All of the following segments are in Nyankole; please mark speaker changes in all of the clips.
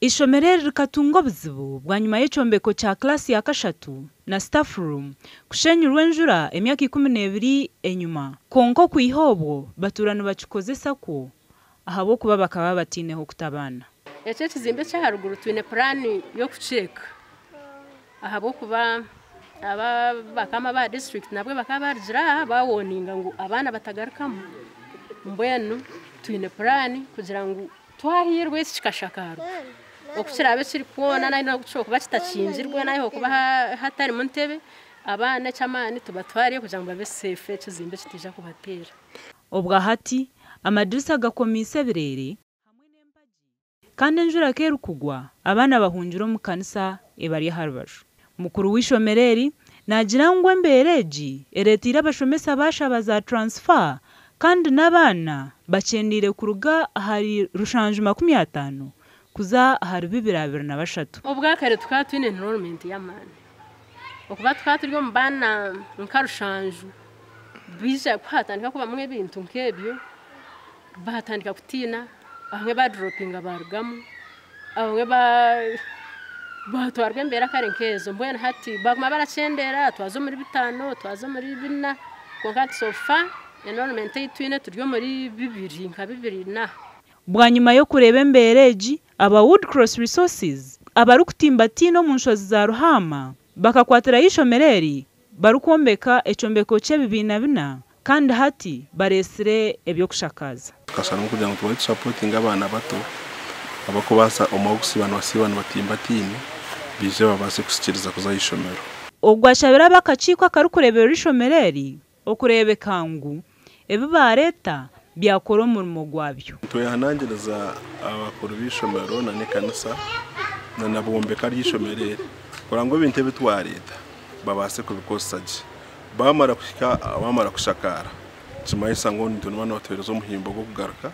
Speaker 1: Eishomero eri rikatunga obuzibu bwanyima y'ekyombeko kya kilaasi ya kashatu na staff room kushenyurwa enjura emyaka 12 enyima, kwonka okwiha obwo batuura nibakikozesa kwo ahabw'okuba bakaba batiineho kuta abaana.
Speaker 2: Eki ekizimbe eky'aharuguru twine puraani y'okukireka ahabw'okuba aba bakama ba disiturikiti nabwo bakaba barugira aha bawoninga ngu abaana batagarukamu. Mbwenu twine puraani kugira ngu twahirwe eki kikashakarwa, oku kiraabe kiri kwona nahi n'obu kirikuba kitakingirwe nahi hokuba hatarimu ntebe, abaana eky'amaani tubatwareyo kugira ngu babe seefu, ekizimbe kitaija kubateera.
Speaker 1: Obwahati amadirisa gakomiise ebireere kandi enjura ku erikugwa abaana bahungira omu kanisa ebari aha rubaju. Mukuru w'eishomero eri naagira ngu embeera egi ereeteire abashomesa baashaba za taransifa kandi n'abaana bakyendeire kuruga ahari 750 kuza ahari 223.
Speaker 2: Obwakare tukaba twine enrollment y'amaani, okuba tukaba turi omu baana nka 7, baija kuhatandika kubamu ebintu nk'ebyo, batandika kutiina, abamwe baduropinga barugamu, abamwe batwarwa embeera kare nk'ezo. Mbwenu hati baguma barakyendera, twaza omuri 5, twaza omuri 4, kwonka hati so far enrollment ei twine turi omuri 2, nka 24.
Speaker 1: Bwanyima y'okureeba embeera egi, aba Woodcross Resources abarikutimbatiina omu nshozi za Ruhaama bakakwatirayo eishomero eri barikwombeka ekyombeko ky'ebibiina 4 kandi hati bareetsire eby'okushakaaza.
Speaker 3: Tukasharamu kugira ngu tubahe tusapotinga abaana bato abakubaasa omwe kusiiba nibasiiba nibatimbatiine baije babaase kusikiriza kuza aha ishomero.
Speaker 1: Ogwo ashabire ab'akakiiko akarikureeberera eishomero eri okureebeka ngu ebi baareeta byakora omurimo gwabyo.
Speaker 3: Nitwehanangiriza abakuru b'eishomero na n'ekanisa na nabombeka ry'eishomero eri kugira ngu ebintu ebi twareeta babaase kubikozesa gye. Bamara kuhika, bamara kushakaara, kimanyisa ngu nitwe niba nibatuheereza omuhimbo gw'okugaruka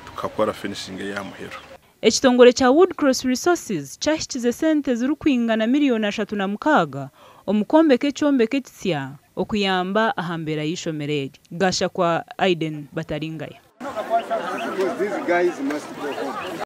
Speaker 3: tukakora finishing eya muheru.
Speaker 1: Ekitongore kya Woodcross Resources kyahikize sente zirikwingana miliyoni 36 omu kwombeka ekyombeko ekisya okuyamba aha mbeera y'eishomero eri. Gashakwa Aiden Bataringaya.
Speaker 4: Because these guys must go home.